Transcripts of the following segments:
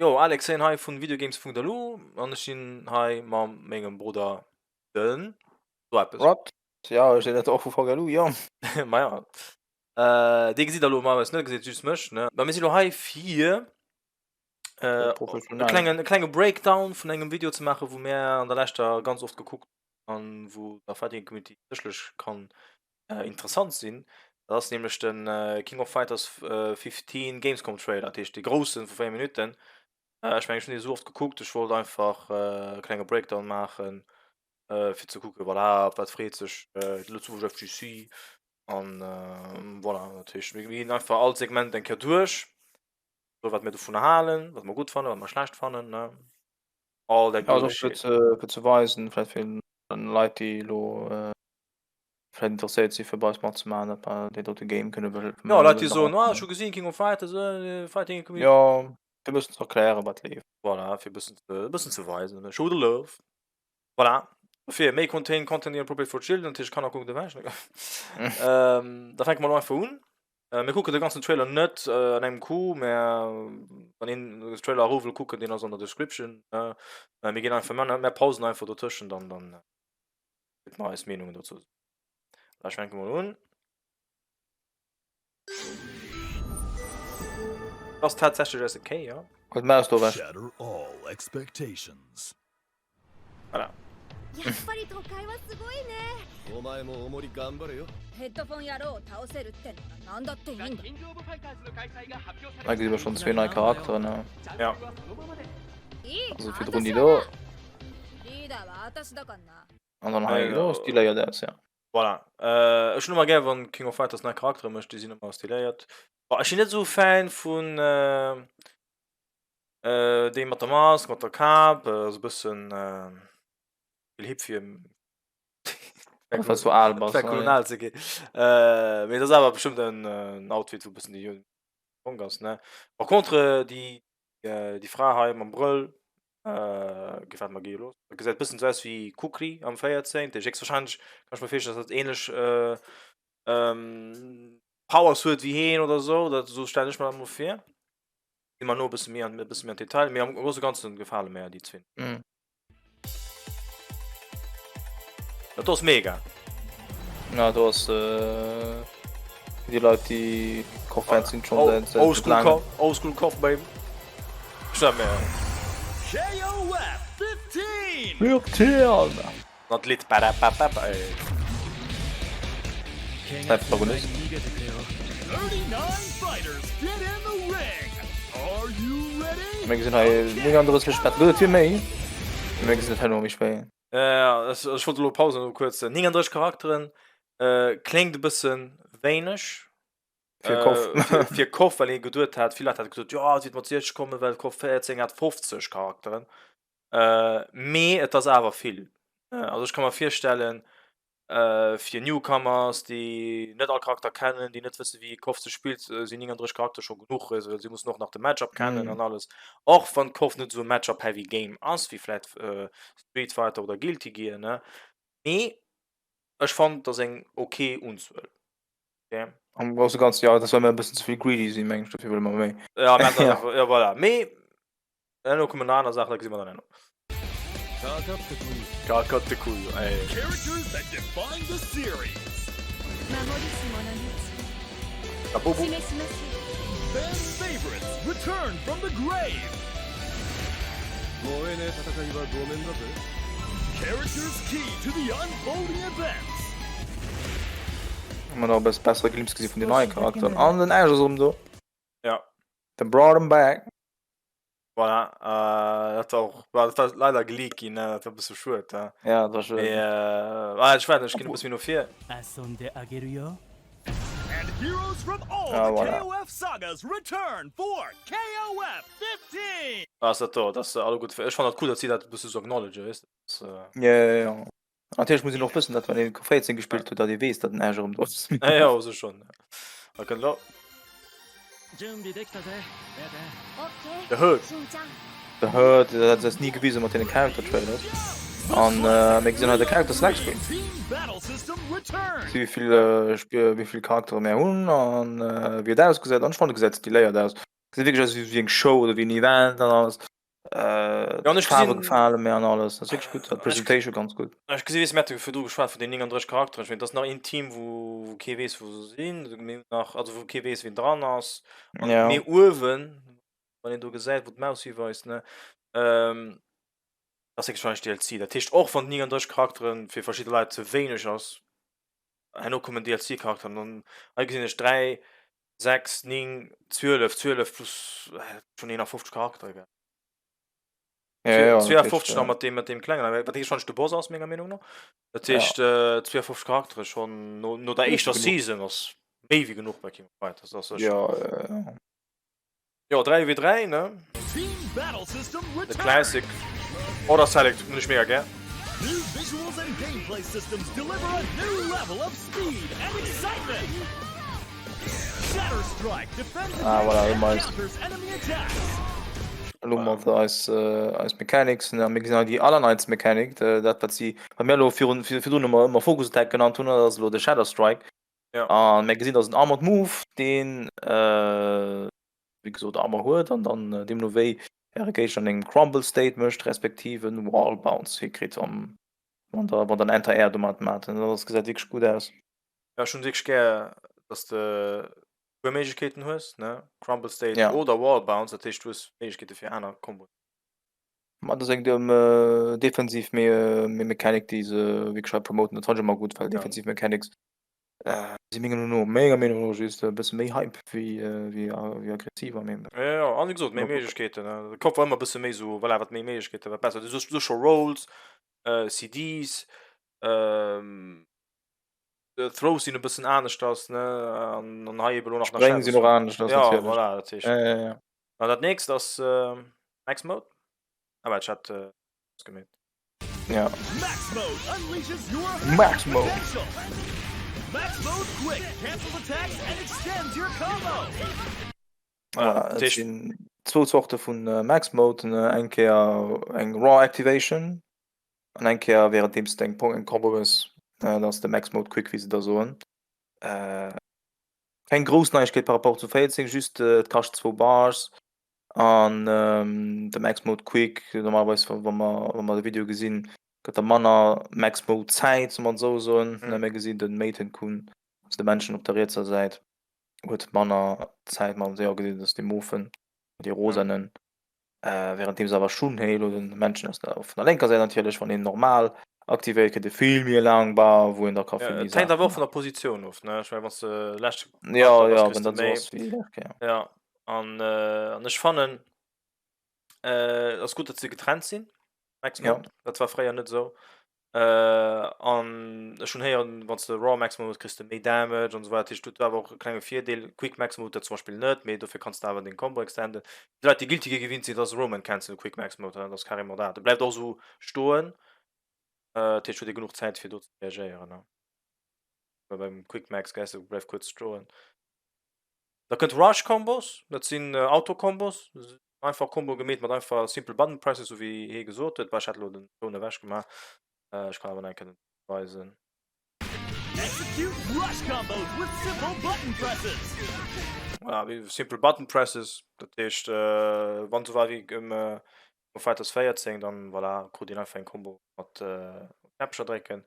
Jo, Alex Hein hei vun videogames.lu an ech sinn hei mam mengem Brudder den so eppes. What? Ja, ech sinn net och vu VGLU, jo. Ma ja. Äh, dee gesitt der elo normalerweis net, gesitt just mech, ne? Ma mir sinn elo hei fir äh, e klengen, e klenge Breakdown vun engem Video ze maachen, wou mär an der leschter ganz oft gekuckt an wou der Fighting Community sécherlech kann interessant sinn. Dat ass nämlech de King of Fighters 15 Gamescom Trailer, dat heescht dee groussen vu 4 Minutten. Ech mengen ech hunn dee sou oft gekuckt, ech wollt einfach e klenge Breakdown maachen, fir ze kucken, voilà, op wat freet sech d'Lëtzebuerger FGC an voilà. Dat heescht mir ginn einfach all Segment eng Kéier duerch, soe wat mir dovunner halen, wat mer gutt fannen, wat mer schlecht fannen, ne. All that good shit. Fir ze weisen, vläicht fir Leit déi elo vläicht interesséiert si fir bei eis matzemaachen, datt mer deen dote Game kënne be Jo, Leit déi soen, oh ech hu gesinn King of Fighters, äh, Fighting Community. Jo, fir e bëssen ze erklären, wat leeft. Voilà, fir e bëssen ze, e bëssen ze weisen, ne, show the love. Voilà, dofir, may contain content inappropriate for children, dat heescht Kanner kucken et ewech, ne. Ähm, da fänke mer elo einfach un. Äh, mir kucken de ganzen Trailer net äh, an engem Coup, mä wann een de Trailer a Rou wëll kucken, deen ass an der Description, ne. Mä mir ginn einfach, mir, mir pausen einfach dotëschent an dann. Gëtt mer eis Meenungen dozou. Ech fänke mol un. Ass tatsächlech SNK, ja. Huet d'Maus do ewech. Shatter all expectations. Voilà. Hei gesi mer schonn zwee nei Charakteren. Ja. Also virdrun déi do. An dann hei do stiléiert aus, ja. Voilà. Äh, ech hunn ëmmer gär, wann King of Fighters nei Charaktere mécht, déi sinn ëmmer stiléiert. Bon, ech sinn net esou Fan vun äh, äh, deem mat der Mask, mat der Kap, äh, ass e bëssen äh, vill hip fir Well s du al bass, fänk un al ze ginn. Äh, mee dat ass awer bestëmmt en, en Outfit, wou e bëssen déi jonk ass, ne. Par contre, déi Déi Fra hei mam Brëll gefält mer gelos. Dat gesäit bëssen sou aus wéi Kukri am 14. Déi héchstwahrscheinlech kann ech mer virstellen, dass dat ähnlech Powers huet wéi heen oder sou. Dat sou stellen ech mer dat mol vir. Gi mer no e bësse méi an e bësse méi an d'Detail, mee am grousse Ganzen gefale mer déi zwee. Dat do ass mega. Ja do ass déi Leit déi Koch-Fans sinn schonn säit säit Oldschool laangem. Koch, Oldschool Koch baby. Ech mé. KOF 15! Fifteen! An d'Lidd Badabababa ey. Säi Protagonist. 39 fighters get in the ring! Are you ready? Mir gesinn hei 39 Metal, gëtt et vill méi? Mir gesinn et herno méi spéit. Ja, ech, ech wollt elo Pause no kuerz. 39 Charakteren äh, kléngt e bësse wéineg. Fir KOF. Äh, fir, fir KOF, well ee geduet hat, vill Leit hate gesot, jo, et wäert mat 60 kommen, well KOF 14 hat 50 Charakteren. Äh, mee et ass awer vill. Also ech ka mer virstellen, Fir Newcomers, déi net all Charakter kennen, déi net wësse wéi KOF sech spillt, sinn 39 Charakter scho genuch. Also si mussen och nach de Matchup kennen an alles. Och wann KOF net esou e Matchup-heavy Game ass wéi vläit Street Fighter oder Guilty Gear, ne? Mee ech fannen, et ass eng ok Unzuel. Ok. Am grousse Ganze jo, dat well mir e bëssen ze vill greedy sinn, mengen ech, dofir wëlle mer méi. Ja, ja voilà. Mee Herno kommen nach aner Saachen, da gesi mer dann herno. Kakattekui, ey. Characters that define the series. Labubu. Fan favorites return from the grave. Characters key to the unfolding events. Hu mer nach e bësse bessere Glimpse gesi vun den neie Charakteren an den Ash ass erëm do. Ja. They brought him back. Voilà, äh, dat war och, war, dat war leider geleakt ginn, ne? Dat war e bësse schued, ne? Ja, dat war schued. Mee, äh, ah, ech waarden, ech ginn e bësse méi no vir. And heroes from all Ah, the voilà. KOF sagas return for KOF 15! Ah, ass dat do, dat ass alle gutt. Ech fannen dat cool, datt si dat e bësse sou acknowledgen, weess de? Dat ass, äh. Ja, ja, ja. Natierlech muss een och wëssen, datt wann ee KOF 14 gespillt huet, datt ee weess, datt den Ash erëm do ass. Ja, ja, u sech schonn. Da kënnt elo. The Hood. The Hood, dat hat se eis ni gewisen mat deene Character Trailers. An mir gesinn hei de Character Select Screen. Si wéi vill Spill, wéi vill Charaktere mir hunn an wéi et ausgesäit. An ech fannen, et gesäit stiléiert aus. Gesäit wierklech aus wéi eng Show oder wéi en Event an alles. Äh, Ja, an ech d'Faarwe gesinn- gefale mir an alles. Dat ass wierklech gutt. D'Presentation ganz gutt. Ech gesi weess, mir hate virdru geschwat vun den 39 Charakteren. Ech mengen, dat ass nach een Team, wou, wou kee weess, wou se sinn. Mir hunn nach, also wou kee weess, wien dran ass. An Ja. méi uewen, wann een do gesäit, wou d'Maus hiweist, ne, ähm, ass héchstwahrscheinlech DLC. Dat heescht, och wann 39 Charakteren fir verschidde Leit ze wéineg ass, herno kommen DLC-Charakteren. An hei gesinn ech 3, 6, 9, 12, 12 plus schonn 51 Charaktere, gell? Ja, ja, dat heescht, 52 nach äh, mat deem, mat deem klengen, wat héchstwahrscheinlech de Boss ass, menger Meenung no. Dat Ja. heescht, äh, 52 Charaktere schonn no, no der Dat ass éischter genuch. Season ass méi wéi genuch bei King of Fighters. Dat ass sécher. Ja, äh, Jo, 3 w 3, ne? De Classic. Order Select hunn ech mega gär. Ah, voilà, elo mer eis elo mer eis eis Mechanics a mir gesinn hei déi allerneitst Mechanic, dat wat si wat mir elo virun virdrun ëmmer ëmmer Focus Attack genannt hunn, dat ass elo de Shatter Strike. Ja. A mir gesinn, dat ass en Armored Move, deen wéi gesot Armor huet an dann deemno wéi äre Géigner an engem Crumble State mécht, respektiv en Wall Bounce hikritt wann wann der wann der en Anti-Air domat maacht. An dat gesäit wierklech gutt aus. Ja, ech hunn wierklech gär, dass de puer Méiglechkeeten hues, ne, Crumble State Ja. oder Wall Bounce, dat heescht du hues Méiglechkeete fir aner Komboen. Ma dat ass eng defensiv Mechanik, déi se wierklech hei promoten. Dat fannen ech ëmmer gutt, well Ja. defensiv Mechanics si menger Meenung no, menger Meenung no just e bësse méi Hype wéi wéi wéi aggressiver, mee. Jo, jo, an wéi gesot, méi Méiglechkeeten, ne. De Kopf war ëmmer e bësse méi esou, voilà, wat méi Méiglechkeeten, wat besser. Du hues du scho Rolls, CDs, Throws sinn e bëssen aneschters, ne, an an hei ebe lo nach Spréng sinn och aneschters Ja, natierlech. voilà, dat heescht. Ja, ja, ja. An dat nächst ass Max Mode. Ah, wat, ech hat gemeet. Ja. Max Mode. Voilà, et sinn zwou Zorte vun Max Mode, eng Kéier eng Raw Activation an eng Kéier währenddeems de eng Combo hues, dat ass de Max Mode Quick wéi se da soen. Keng grouss Neiegkeet par rapport zu 14, just et kascht zwou Bars An de Max Mode Quick, normalerweis wa mer wa mer de Video gesinn, gëtt der manner Max Mode Zäit, soll mer et esou soen. Mm. Mir gesinn den Maiten Kun, also de Männchen op der rietser Säit, huet manner Zäit, ma jo gesinn, dass déi Mofen, déi rosanen, äh, währenddeems awer Shunhei elo den Männchen aus der vun der lénker Säit natierlech, wann een normal aktivéiert, kritt e vill méi laang Bar, wou een da ka Ja, vill méi et hänkt awer och Saachen vun der Positioun of, ne? Ech mengen, wann s de leschte Ja, Charakter bass, ja, kriss wenn de dat esou méi. ass wéi okay. Ja. An äh, an ech fannen äh, ass gutt, datt se getrennt sinn, Max Ja. Mode. Dat war fréier net esou. Äh, an ech hunn héieren, wann s de Raw Max Mode hues, kriss de méi Damage an esou weider. Dat heescht, huet awer och e klenge Virdeel. Quick Max Mode dat zum Beispill net, mee dofir kanns de awer deng Combo extenden. Déi Leit, déi Guilty Gear gewinnt sinn, dat ass Roman Cancel Quick Max Mode, dat ass carrément dat. E bleift och esou stoen. Äh, dat heescht, huet ee genuch Zäit fir do ze reagéieren, ne. Well beim Quick Max, gell, se bleift kuerz stoen. Da kënnt Rush Combos, dat sinn Auto Combos, einfach Combo gemeet mat einfach simple Button Presses, sou wéi hee gesot huet. Bah, ech hat elo den Toun ewech gemaach, ech kann awer nach eng Kéier weisen. Execute Rush Combos with simple button presses. Voilà, wéi simple Button Presses, dat heescht wann esou war wéi um Fighters 14, dann voilà, krut een einfach eng Combo mat Knäppcher drécken.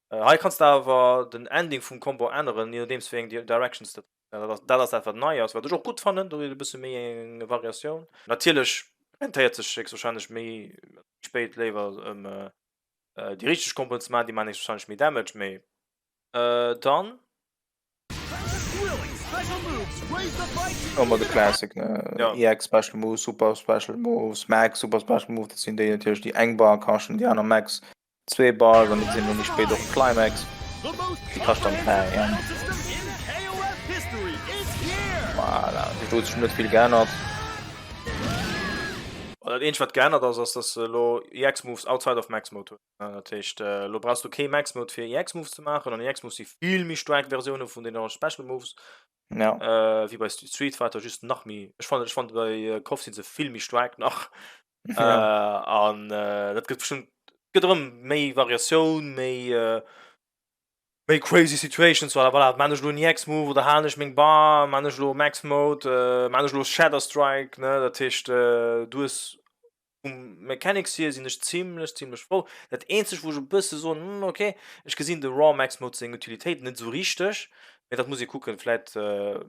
Hei kanns de awer den Ending vum Combo änneren, je nodeems wéi eng Directions de Dat ass dat ass dat wat nei ass, wat ech och gutt fannen, do huet e bësse méi eng Variatioun. Natierlech rentéiert sech héchstwahrscheinlech méi spéit léiwer ëm déi richteg Komboen ze maachen, déi maachen héchstwahrscheinlech méi Damage, mee dann. Ëmmer de Classic, ne? Ja. EX Special Move, Super Special Moves, Max Super Special Move, dat sinn déi natierlech déi eng Bar kaschten, déi aner Max Zwee Bars an sinn méi spéit och Climax. Déi kascht dann 3 ja. Voilà, do huet sech net vill geännert. Dat eenzegt wat geännert ass, ass dass elo EX Moves outside of Max Mode huet. Dat heescht elo brauchs du kee Max Mode fir EX Moves ze maachen an EX Moves si vill méi staark Versioune vun den Special Moves Ja. wéi bei Street Fighter, just nach méi. Ech fannen ech fannen bei KOF si se vill méi staark nach. Ja. Äh, an äh, dat gëtt bestimmt gëtt erëm méi Variatioun, méi äh, Méi crazy Situations, voilà, voilà, maan ech lo en EX Move oder halen ech meng Bar, maan ech lo Max Mode, maan ech lo Shatter Strike, ne, dat heescht du hues vum Mechanics hier sinn ech zimlech zimlech frou. Dat eenzegt wou ech e bësse soen, hm ok, ech gesinn de Raw Max Mode seng Utilitéit net esou richteg, mee dat muss ee kucken, vläit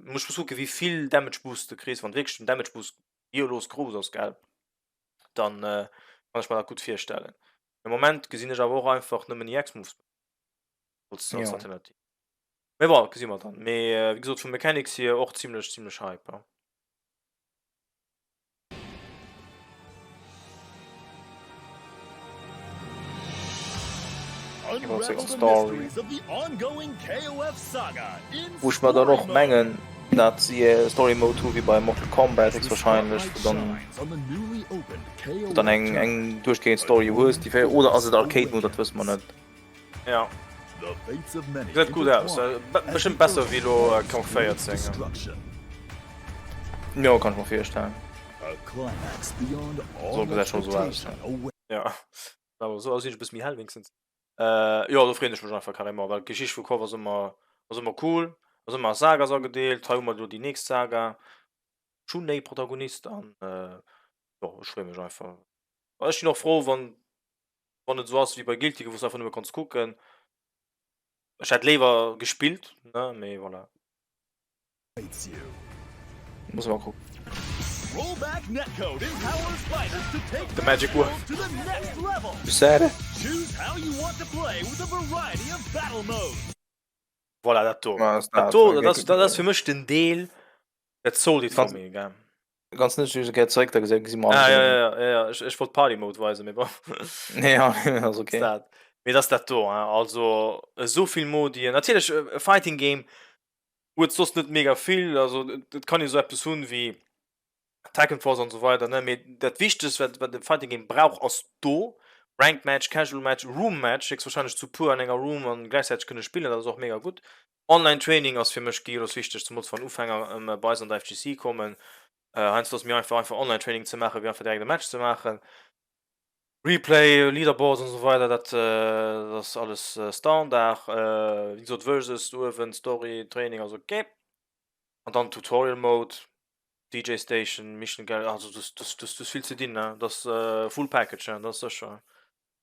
muss ech kucken wéi vill Damage Boost de kriss, wann wierklech den Damage Boost gierlos grouss ass, gell, dann kann ech mer dat gutt virstellen. Am Moment gesinn ech awer och einfach nëmmen EX Moves. Als, als ja. Alternativ. Mee bon, gesi mer dann. Mee äh, wéi gesot, vum Mechanics hier och ziemlech, ziemlech Hype. Ja. Story. Wou ech mer dann och mengen, dat si e Story Mode hu wéi bei Mortal Kombat héchstwahrscheinlech, wou dann wou dann eng eng duerchgehend Story hues, déi oder ass et Arcade Mode, dat wësse mer net. Ja. Gesäit gutt aus. Bestëmmt besser wéi elo KOF 14. Jo, kann ech mer virstellen. So gesäit scho sou aus. Ja. Awer sou ass e bësse méi hell wéinstens. Jo, do freeën ech mech einfach carrément, well d'Geschicht vu KOF ass ëmmer, ass ëmmer cool, ass ëmmer a Sagas agedeelt. Hei hu mer elo déi nächst Saga. Shun'ei Protagonist an jo, ech freeë mech einfach. Ech sinn och frou, wann wann et esou ass wéi bei Guilty Gear, wou s du einfach nëmme kanns kucken. Ech hätt léiwer gespillt, ne, mee voilà. Muss mal kucken. The magic word. You said it. Voilà, dat do. Dat do, dat ass, dat ass fir mech den Deel, dat sold it for me, gell. Ganz net just okay, zeréck da gesinn gesi mer ah, ja, ja, ja, ja. Ech, ech wollt Party Mode weisen mee bon. Ja, ass okay. Dat. Mee dat ass dat do hein. Also esou vill Modien. Natierlech e Fighting Game huet soss net mega vill, also et kann ee sou eppes hunn wéi Tekken Force an esou weider ne, mee dat wichtegst wat wat e Fighting Game brauch ass do. Ranked Match, Casual Match, Room Match, héchstwahrscheinlech zu puer an enger Room an gläichzäiteg kënne spillen, dat ass och mega gutt. Online Training ass fir mech gierlos wichteg, zemools wann Ufänger bei eis an der FGC kommen. Heiansdo ass et méi einfach einfach Online Training ze maachen, wéi einfach direkt e Match ze maachen. Replay, Leaderboards an esou weider, dat ass alles Standard. Wéi gesot Versus uewen, Story, Training ass ok. An dann Tutorial Mode, DJ Station, Mission Gallery, also du hues vill ze dinn, dat ass full package, dat ass sécher.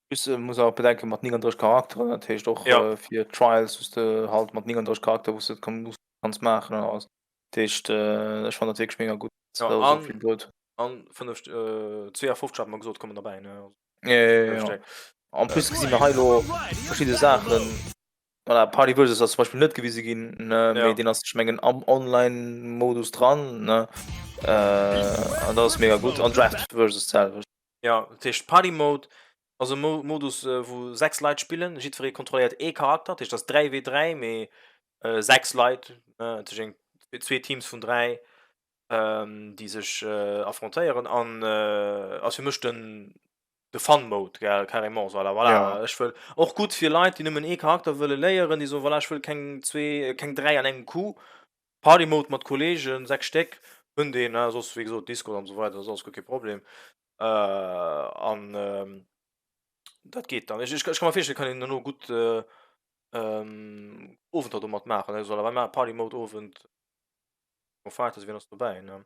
Plus äh, muss auch bedenken mat 39 Charakteren, dat heescht och Ja. äh, fir Trials wous de halt mat 39 Charakter wous de kann muss kanns maachen an alles. Dat heescht äh, ech fannen dat wierklech mega gutt, dass Ja, se da an esou vill huet. an 5 äh, 52 hat mer gesot kommen derbäi ne also Ja, ja, ja, 5 ja. Stéck. En plus gesi mer hei lo verschidde Saachen. Voilà, Party Versus ass zum Beispill net gewise ginn, ne, Ja. mee deen ass ech mengen am Online-Modus dran, ne? Äh, an dat ass mega gutt. An Draft Versus d'selwecht. Ja, dat heescht Party Mode ass e Modus wou 6 Leit spillen, jiddweree kontrolléiert ee Charakter, dat heescht dat ass 3 w 3 mee 6 Leit, dat heescht eng zwee Teams vun 3 déi sech affrontéieren an ass fir mech den de Fun Mode gell carrément voilà voilà ech wëll och gutt fir Leit déi nëmmen ee Charakter wëlle léieren, déi soen voilà ech wëll keng zwee keng 3 an engem Coup. Party Mode mat Kollegen, 6 Stéck hunn deen, ne, soss wéi gesot Discord an esou weider, dat ass alles guer kee Problem. An dat geet dann. Ech ech ka mer virstellen, kann een dono gutt Owenter domat maachen, ne, soll awer maachen Party Mode Owend Fighters, wien ass dobäi, ne?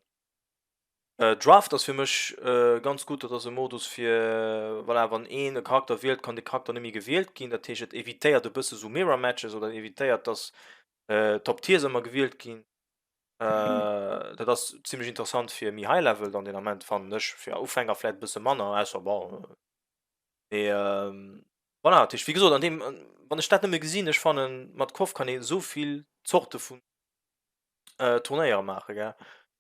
Draft ass fir mech ganz gutt, dat ass e Modus fir, voilà, wann een e Charakter wielt, kann dee Charakter net méi gewielt ginn. Dat heescht et evitéiert e bësse sou Mirror Matches oder evitéiert, dass Top Tiers ëmmer gewielt ginn. Dat ass zimmlech interessant fir méi High Level dann deen Ament fannen ech, fir Ufänger vläit e bësse manner, ausser bon mee voilà. Dat heescht wéi gesot an deem wann ech dat nëmme gesinn, ech fannen mat KOF kann ee sou vill Zorte vun Turnéiere maache gell.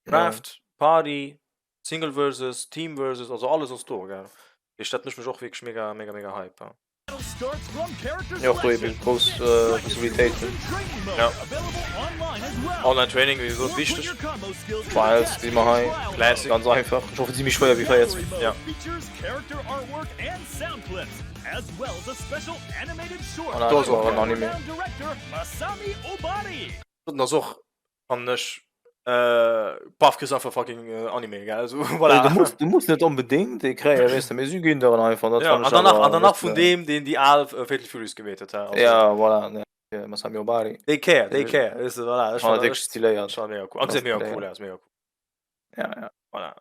Draft, Party, Single versus, Team versus, also alles ass do gell. Dat heescht dat mécht mech och wierklech mega mega mega hype. Jo, och do ebe grouss Possibilitéiten. Ja. Online Training, wéi gesot, wichteg. Trials gesi mer hei. Classic. Ganz einfach. Ech hoffe, si méi schwéier wéi 14. Ja. Voilà, do ass och en Anime. Doten ass och Fannen ech baff kriss einfach fucking Anime gell also voilà. Du muss, du muss net onbedéngt dee kréien weess de, mee si ginn der en einfach. Dat ja, an danach, an danach vun deem deen déi al Fatal Furies gemeet huet. Ja voilà. Fir Masami Obari. They care, they care, weess de, voilà. Ech fannen dat wierklech stiléiert. Ech fannen mega cool. An gesäit mega cool aus, mega cool. Ja, ja. Voilà.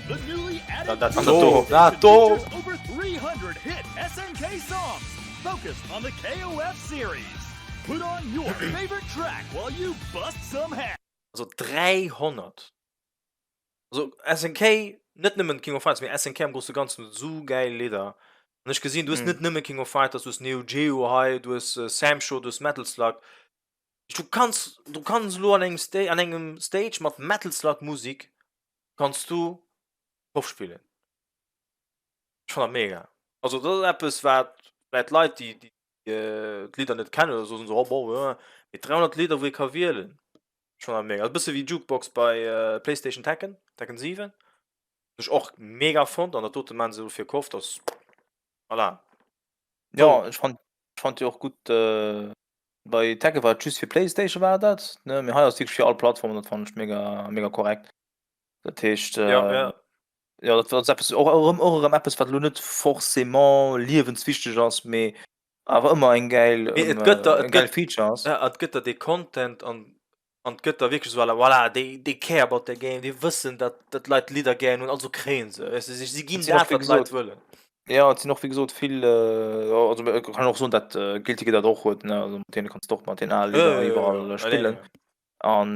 The newly added Dat, dat An do, dat do. dat do! features over 300 hit SNK songs focused on the KOF series. Put on your favorite track while you bust some heads. Also 300! Also SNK, net nëmmen King of Fighters, mee SNK am grosse Ganzen huet esou gäil Lidder. An ech gesinn, du hues net nëmme King of Fighters, du hues Neo Geo hei, du hues Samsho, du hues Metal Slug. Du kanns, du kanns elo an engem Sta an engem Stage mat Metal Slug Musik kanns du KOF spillen. Ech fannen dat mega. Also dat ass eppes wat vläit Leit déi déi d'Lidder net kennen oder sou, soen se, oh bon, mee 300 Lidder wou ee ka wielen. Schon am mega. E bësse wéi Jukebox bei äh, PlayStation Tekken, Tekken 7. Ech och mega fonnt an dat dote man se elo fir KOF, das voilà. Ja, ech fand, ech fand jo och gutt äh, bei Tekken war et just fir PlayStation war dat, ne? Mee hei ass wierklech fir all Plattformen, dat fand ech mega mega korrekt. Dat heescht äh, Ja, ja. ja, dat ass eppes och erëm och erëm eppes wat elo net forcément liewenswichteg ass, mee Awer ëmmer eng gäil, Mee et gëtt der, et eng gäil gëtt, Feature ass. ja, et gëtt der dee Content an an et gëtt der wierklech esou à la voilà, they, they care about their game, déi wëssen, datt datt d'Leit d'Lidder gären hunn, also kréie se, weess de, si si Et ginn sinn och dat, wéi wat d'Leit gesot, wëllen. jo, et sinn och wéi gesot vill, also et kann och soen, datt Guilty Gear dat och huet, ne, also mat deene kanns de och mat den ale Jo, Lidder jo, jo, iwwerall jo, spillen. alleng, jo. An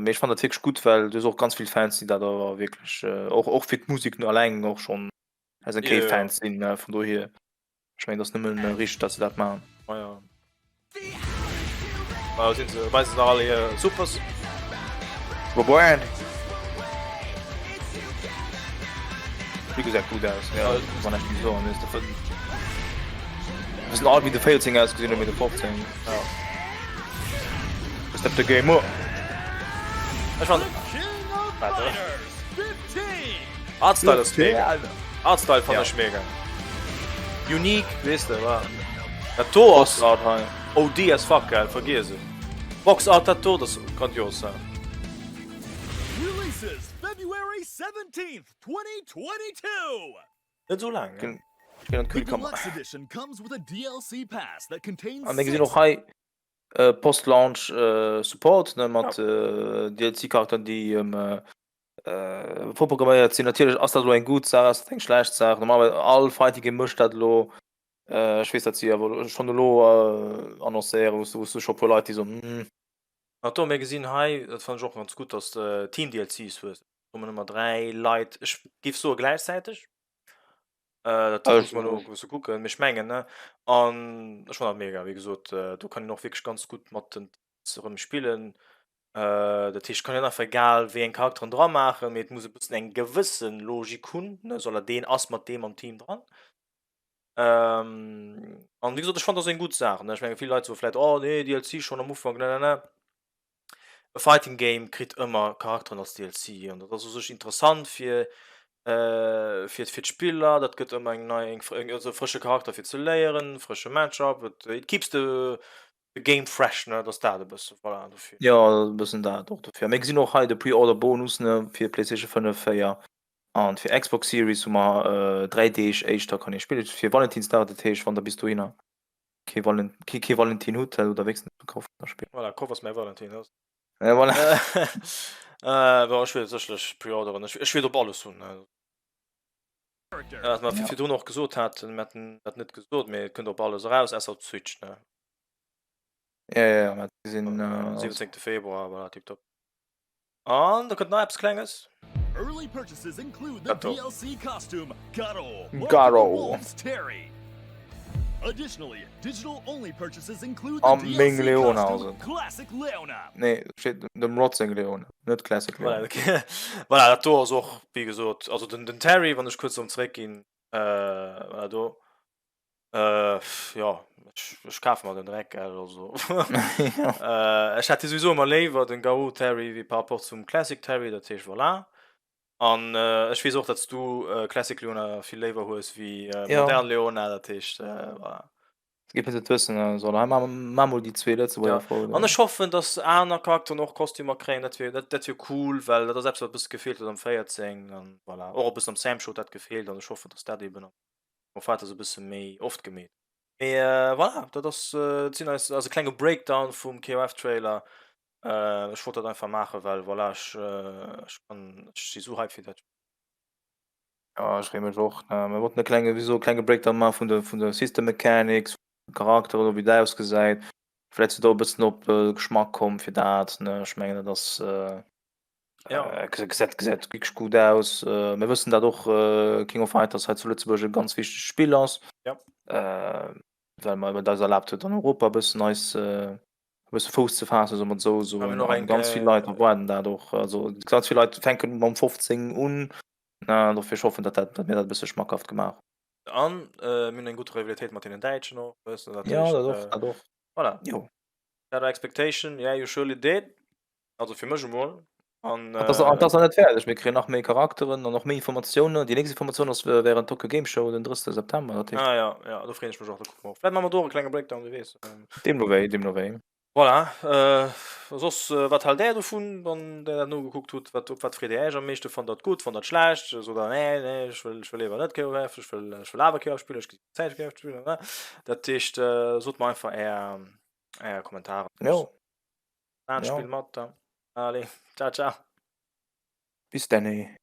mee ech fannen dat wierklech gutt, well du hues och ganz vill Fans, déi dat awer wierklech och och fir d'Musek alleng och schonn Jo, jo, jo. SNK-Fans sinn, vun dohier. Ech mengen, et ass nëmmen richteg, datt se dat maachen. Ah ja. Ah, sinn se, weisen se nach alle hir Supers. Super Brand. Wéi gesäit gutt aus. Ja, dat muss man echt soen. Ist de Bëssen alt wéi de 14 ausgesinn huet, mee de 15. Ja. Step the game up. Ech fand. Warte. Artstyle ass mega. Artstyle fand ech mega. Unique, weess de, wa. Dat do ass Box Art hei. OD as fuck, gell, vergiess et. Box Art, dat do, dat ass grandios, ja. Releases February 17th, 2022. Net esou laang, ne? Ginn an The d'Kühlkammer. deluxe edition comes with a DLC pass that contains An mir gesinn six och hei Post-Launch Support, ne, mat DLC-Charakteren, déi vorprogramméiert sinn. Natierlech ass dat elo eng gutt Saach, ass dat eng schlecht Saach. Normalerweis all Fighting Game mécht dat elo. Ech weess, datt si awer schonn elo annoncéieren, wou s du wou s du scho e puer Leit, déi soen, hm. Ach do, mir gesinn hei, dat fannen ech och ganz gutt, datt s de Team-DLCs hues. Do kommen ëmmer 3 Leit, ech géif soe gläichzäiteg. Dat muss mer elo e bësse kucken, mee ech mengen, ne. An ech fannen dat mega, wéi gesot, do kann een och wierklech ganz gutt mat den Teams erëm spillen. Dat heescht, et kann een einfach egal wéi eng Charakteren dra maachen, mee et muss e bëssen eng gewësse Logik hunn, ne, soll er deen ass mat deem am Team dran. An wéi gesot, ech fannen dat ass eng gutt Saach, ne. Ech menge vill Leit soe vläit, oh nee, DLC schonn am Ufank, ne ne ne. E Fighting Game kritt ëmmer Charakteren als DLC an dat ass u sech interessant fir fir fir d'Spiller. Dat gëtt ëmmer eng nei eng also e frësche Charakter fir ze léieren, frësche Matchup, et it keeps the the game fresh, ne, et ass dat e bësse, voilà, dofir. Jo, e bëssen dat och dofir. Mir gesinn och hei de Pre-Order Bonus, ne, fir PlayStation 5, 4 an fir Xbox Series hu mer 3 Deeg éischter kann ee spillen, fir Valentinsdag, dat heescht wann der bis dohinner kee Valen, kee, kee Valentin hutt, oder wéinstens de Koffer da spillen. Voilà, Koffer ass mäi Valentin, dat ass. Ja, voilà. Äh, bon, ech wäert sécherlech pre-orderen, ech, ech wäert op alles hunn, ne. Wat mer virdrun och gesot haten, mir haten dat net gesot, mee et kënnt op alles eraus, ausser op d'Switch, ne. Ja, ja, ja, mat gesinn. Äh, 17. Februar, voilà, tipptopp. An da kënnt nach eppes Klenges. Early purchases include the Dat do. DLC costume Garo, Mark of the Garo. Wolves Terry. Additionally, digital only purchases include the Am meng DLC Leona costume ass et. Classic Leona. Nee, steet dem Rod seng Leona, net Classic Voilà, Leona. okay. Voilà, dat do ass och, wéi gesot, also den, den Terry, wann ech kuerz erëm zeréckginn, äh, voilà, do. Äh, jo, ech, ech kafe mer den Dreck, gell, also. Äh, ech hätt hie souwisou ëmmer léiwer, den Garou Terry, wéi par rapport zum Classic Terry, dat heescht, voilà. An äh, ech weess och, datt s du äh, Classic Leona vill léiwer hues wéi äh, Ja. modern Leona, dat heescht, äh, voilà. Geet mir net wëssen, also hei ma ma mol déi zwee Lëtzebuerger Ja. Froen. An ech hoffen, datt aner Charakteren och Kostümer kréien, dat wier, dat, dat wier cool, well dat ass eppes, wat e bësse gefeelt huet am 14 an voilà. Och e bëssen am Sam Show huet dat gefeelt an ech hoffen, datt dat eben am King of Fighters e bësse méi oft gemeet. Mee voilà, dat ass, dat sinn eis, ass e klenge Breakdown vum KOF-Trailer. Ech wollt dat einfach maachen, well voilà, ech, ech kann, ech si sou hyped fir dat. Ja, ech freeë mech och. Mir wollten e klenge, wéi gesot, e klenge Breakdown maache vun de, vun de System Mechanics, vun de Charakteren, wéi dat ausgesäit. Vläicht sidd der och e bëssen op Geschmack komm fir dat, ne? Ech mengen, dat ass, Ja. Gesäit, gesäit wierklech gutt aus. Mir wëssen dat och King of Fighters hei zu Lëtzebuerg e ganz wichtegt Spill ass. Ja. Well mer et eis erlaabt huet an Europa e bëssen eis e bësse Fouss ze faassen, soll mer et esou soen. An ganz vill Leit erwaarden dat och. Also ganz vill Leit fänken mam 15 un. Dofir ech hoffen, datt dat, datt mir dat e bësse schmackhaft gemaach hunn. An mir hunn eng gutt Rivalitéit mat deenen Däitschen och, wëss de, dat Ja, dat och, dat och. Voilà. Jo. Shatter Expectation, yeah, you surely did. Also fir mech emol. An, An das, an das ass net fäerdeg. Mir kréien nach méi Charakteren an och méi Informatiounen. Déi nächst Informatioun ass während Tokyo Game Show den 30. September. Dat heescht. Ah ja, ja, do freeën ech mech och. Do kucke mer och. Vläicht maache mer do och e klenge Breakdown, wie weess. Deemno wéi, deemno wéi. Voilà. Äh, soss, wat haalt Där dovun, wann Der dat nogekuckt hutt? Wat, op wat freet Dir Äech am meeschten? Fannt Der et gutt, fannt Der et schlecht? Sot Der, nee, nee, ech wëll, ech wëll léiwer net KOF, ech wëll, ech wëll awer KOF spillen, ech gesi keng Zäit fir KOF ze spillen. Dat heescht, sot mer einfach Är, Är Kommentaren. Jo. Ja. Spill mat, da. Allez, ciao, ciao. Bis denne.